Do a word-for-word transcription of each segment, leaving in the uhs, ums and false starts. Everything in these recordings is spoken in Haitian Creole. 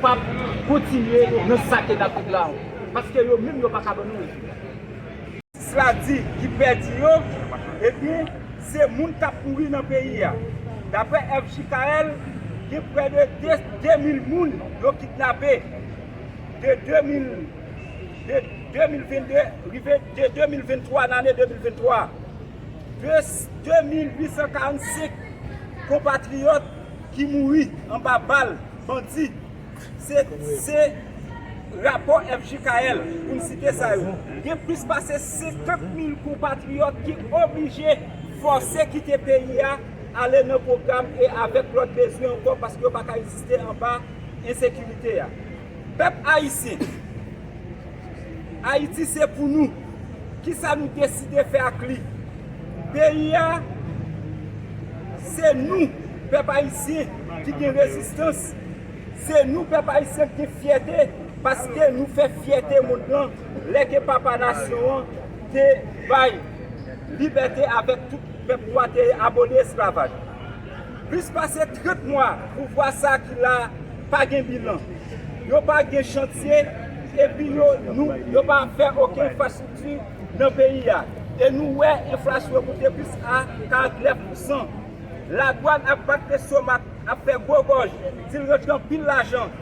Ap kontinye nan sa ke n ap regle la. Paske yo menm yo pa ka ban nou rezilta. Jistis la di ki pèdi yo, ebyen, se moun k ap mouri nan peyi a. Daprè F J K L, gen prè de de, de mil moun yo kidnape de de mil, de de mil vennde rive de de mil venntwa, nan ane de mil venntwa. De de mil uit san karannsenk konpatriyòt ki mouri anba bal bandi. Se, se rapò F J K L, pou n site sa yo. Gen plis pase senkant mil konpatriyòt ki oblije fòse kite peyi a, ale nan pwogram e avèk lòt bezwen ankò, paske yo pa ka reziste anba ensekirite a. Pèp ayisyen, Ayiti se pou nou. Kisa nou deside fè ak li? Peyi a, se nou, pèp ayisyen, ki gen rezistans. Se nou, pèp ayisyen, ki gen fyète, paske nou fè fyète mond lan lè ke papa nasyon an te bay libète avèk tout pèp nwa te aboli esklavaj. Plis pase trant mwa, pouvwa sa ki la pa gen bilan. Yo pa gen chantye, epi yo, nou, yo pa fè okenn enfrastrikti nan peyi a. E nou wè enflasyon monte plis a karant nèf pousan. Ladwàn ap bat lestomak, ap fè gwo gòj, di l rantre anpil lajan.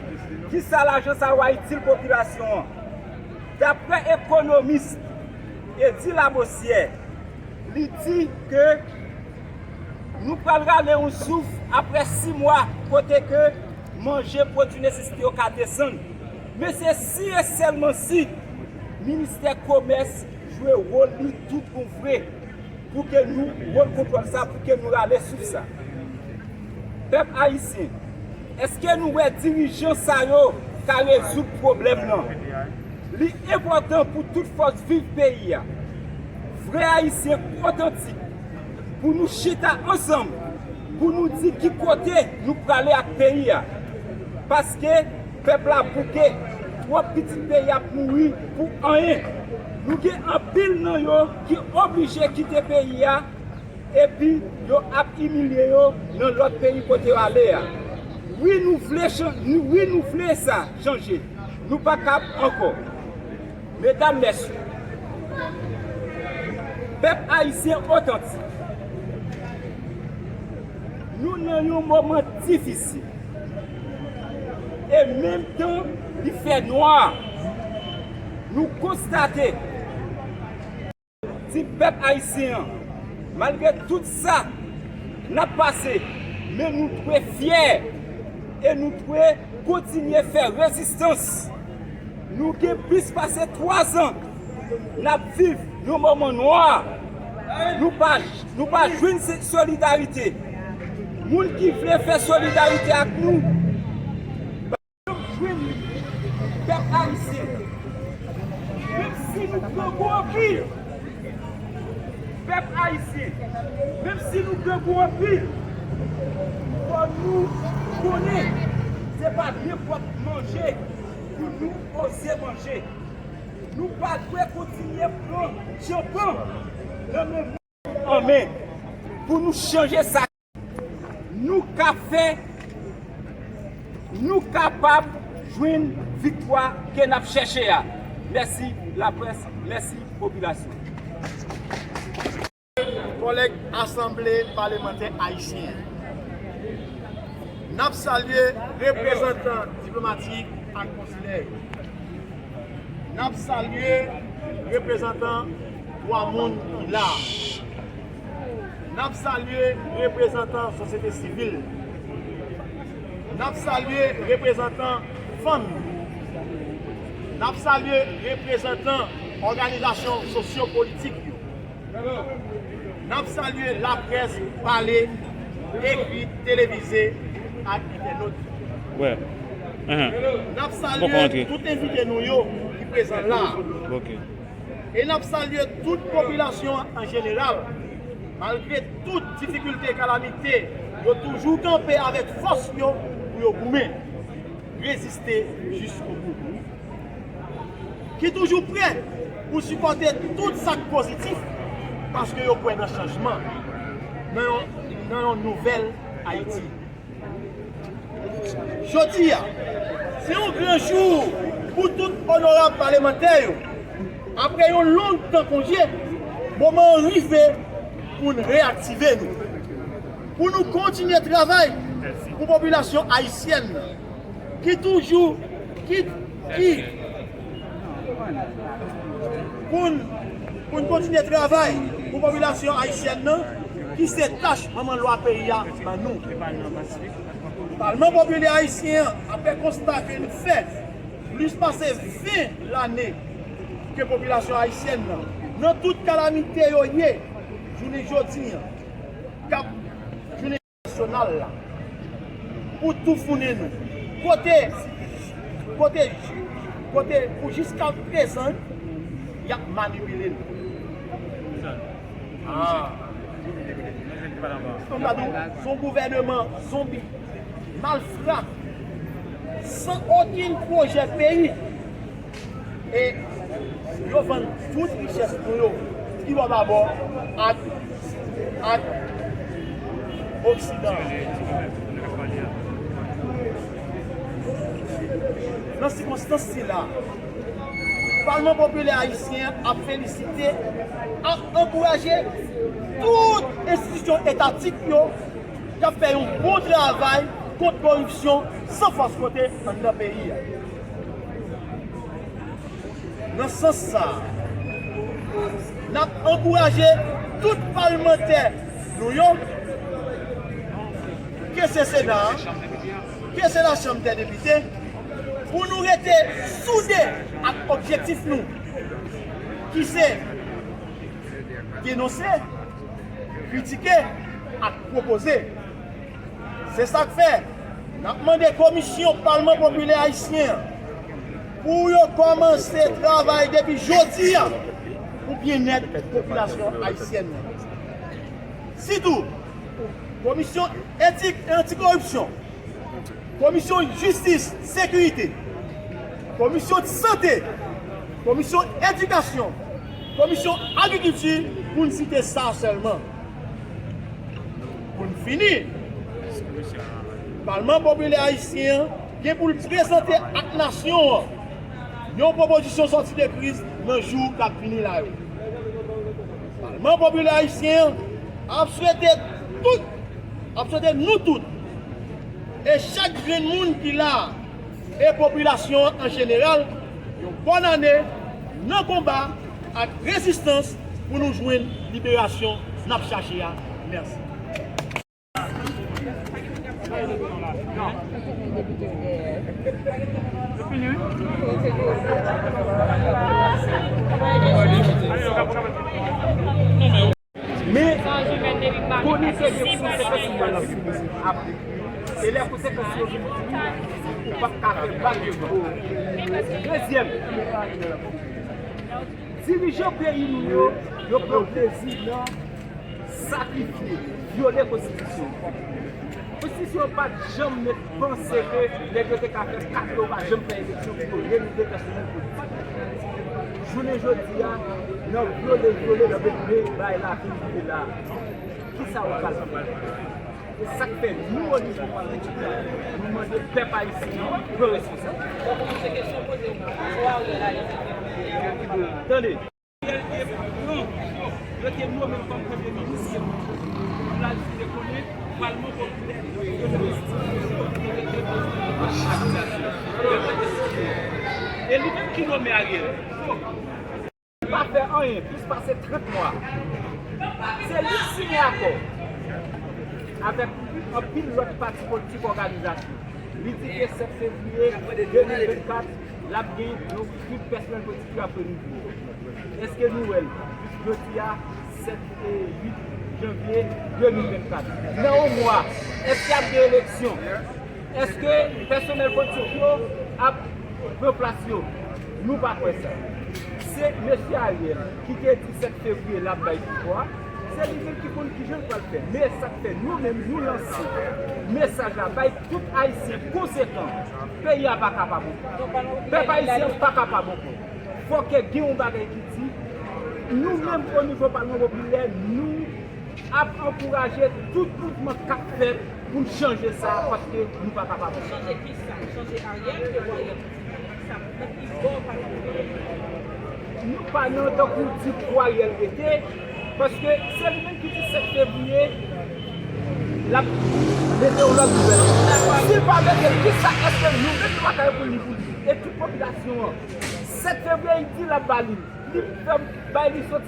Kisa lajan sa yo a itil popilasyon an? Daprè ekonomis Eddy Labossière, li di ke nou pral rale yon souf apre sis mwa kote ke manje, pwodui nesesite yo ka desann. Men se si e sèlman si ministè komès jwe wòl li tout bon vre pou ke nou wòl kontwòl sa, pou ke nou rale souf sa. Pèp ayisyen, èske nou wè dirijan sa yo ka rezoud pwoblèm nan? Li enpòtan pou tout fòs viv peyi a, vrè ayisyen otantik, pou nou chita ansanm, pou nou di ki kote nou prale ak peyi a. Paske pèp la bouke, twòp pitit peyi ap mouri pou anyen. Nou gen anpil nan yo ki oblije kite peyi a, epi yo ap imilye yo nan lòt peyi kote yo ale a. Wi, nou vle chan-, nou, wi, nou vle sa chanje. Nou pa kab ankò. Medam, mesye, pèp ayisyen otantik, nou nan yon moman difisil. E menm tan li fè nwa, nou konstate di pèp ayisyen an, malgre tout sa n ap pase, men nou dwe fyè e nou dwe kontinye fè rezistans. Nou gen plis pase twazan n ap viv yon moman nwa. Nou pa, nou pa jwenn se solidarite. Moun ki vle fè solidarite ak nou, jwenn li. Pèp ayisyen, menm si nou grangou anpil, pèp ayisyen, menm si nou grangou anpil, fò nou konnen se pa nenpòt manje pou nou oze manje. Nou pa dwe kontinye pran tchanpan nan men moun an men pou nou chanje sa. Nou ka fè, nou kapab jwenn viktwa ke n ap chèche a. Mèsi laprès, mèsi popilasyon. Kòlèg Asanble Palmantè Ayisyen, n ap salye reprezantan diplomatik ak konsilè yo. N ap salye reprezantan dwa moun ki la a. N ap salye reprezantan sosyete sivil. N ap salye reprezantan fanm yo. N ap salye reprezantan òganizasyon sosyo-politik yo. N ap salye laprès pale, ekri, televize ak entènot. Wè. Ahan. N ap salye tout envite nou yo ki prezan la a. Ok. E n ap salye tout popilasyon an an jeneral. Malgre tout difikilte, kalamite, yo toujou kanpe avèk fòs yo pou yo goumen, reziste jiskobou. Ki toujou prè pou sipòte tout sa k pozitif, paske yo kwè nan chanjman, nan yon, nan yon nouvèl Ayiti. Jodi a, Se yon gran jou pou tout onorab palemantè yo. Apre yon long tan konje, moman an rive pou n reyaktive nou, pou nou kontinye travay pou popilasyon ayisyèn nan, ki toujou, ki, ki, pou n, pou n kontinye travay pou popilasyon ayisyèn nan, ki se tach manman lwa peyi a ban nou. Palman Popilè Ayisyen an, apre konsta ke n fè, plis pase ven lane ke popilasyon ayisyèn nan, nan tout kalamite yo ye, jounen jodi an, k ap jounen nasyonal la, pou toufounen nou. Kote, kote, kote pou jiska prezan, y ap manipile nou. Ah. Ann gade, se yon gouvèneman zonbi, malfra, san okenn pwojè peyi. E yo vann tout richès nou yo, tribò babò, ak, ak Oksidan. Nan sikonstans sila, Palman Popilè Ayisyen ap felisite, ap ankouraje tout enstitisyon etatik yo k ap fè yon bon travay kont koripsyon san fòs kote anndan peyi a. Nan sans sa a, n ap ankouraje tout palmantè nou yo, ke se Sena a, ke se Lachanm dè Depite, pou nou rete soude ak objektif nou, ki se denonse, kritike ak pwopoze. Se sa k fè, n ap mande Komisyon Palman Popilè Ayisyen an pou yo kòmanse travay depi jodi a pou byennèt popilasyon ayisyèn nan. Sitou, Komisyon Etik e Antikoripsyon, Komisyon Jistis, Sekirite, Komisyon Sante, Komisyon Edikasyon, Komisyon Agrikilti, pou n site sa sèlman. Pou n fini, Palman Popilè Ayisyen an gen pou l prezante ak nasyon an yon pwopozisyon sòti de kriz nan jou k ap vini la yo. Palman Popilè Ayisyen an ap swete tout, ap swete nou tout, e chak grenn moun ki la a, e popilasyon an an jeneral, yon bòn ane nan konba ak rezistans pou nou jwenn liberasyon n ap chache a. Mèsi. Men, konnen ke gen konsekans ki pral vin. E lè konsekans yo vin, ou p ap ka fè bak devan. Dezyèm, dirijan peyi nou yo, yo pran plezi nan sakrifye, vyole konstitisyon. Konstitisyon pa t janm met panse ke nèg yo te ka fè kat, yo pa janm fè eleksyon pou yo renouvle pèsonèl politik. Jounen jodi a, nan vyole, vyole, nan mete bay lavi rive la. Kisa w pral fè? E sa k fè nou, o nivo palmantè, nou mande pèp ayisyen an pran responsab. Tande. Ariel te pran, yo te nonmen l kòm premye minis, pou l al file konnen Palman Popilè, yo te envesti, yo te depoze l nan administrasyon. E li menm ki nonmen Ariel. Li pa fè anyen, plis pase trant mwa. Se li k siyen akò avèk anpil lòt pati politik, òganizasyon. Li di ke sèt fevriye de mil vennkat, l ap gen yon gwoup pèsonèl politik ki ap renouvle. Èske nou wè l? Jodi a, sèt e uit janvye de mil vennkat. Nan yon mwa, èske ap gen eleksyon? Èske pèsonèl politik yo ap pran plas yo? Nou pa kwè sa. Se mesye Ariel ki te di sèt fevriye l ap bay pouvwa. Se li menm ki konn kijan l pral fè. Men sa k fè nou menm nou lanse mesaj la bay tout Ayisyen konsekan. Peyi a pa kapab ankò. Pèp ayisyen an pa kapab ankò. Fòk gen yon bagay ki di, nou menm o nivo Palman Popilè, nou ap ankouraje tout mouvman k ap fèt Pou n chanje sa, paske nou pa kapab. Chanje kisa? Chanje Ariel ke Ariel? Sa, nan ki bò w pa kapab? Nou pa nan tankou di pou Ariel rete, paske se li menm ki di sèt fevriye, l ap mete yon lòt gouvènman. Si l pa mete l, kisa èske nou menm nou pa ka reponn li pou li? E tout popilasyon an, sèt fevriye, li di l ap ba li. Li fè bay li soti.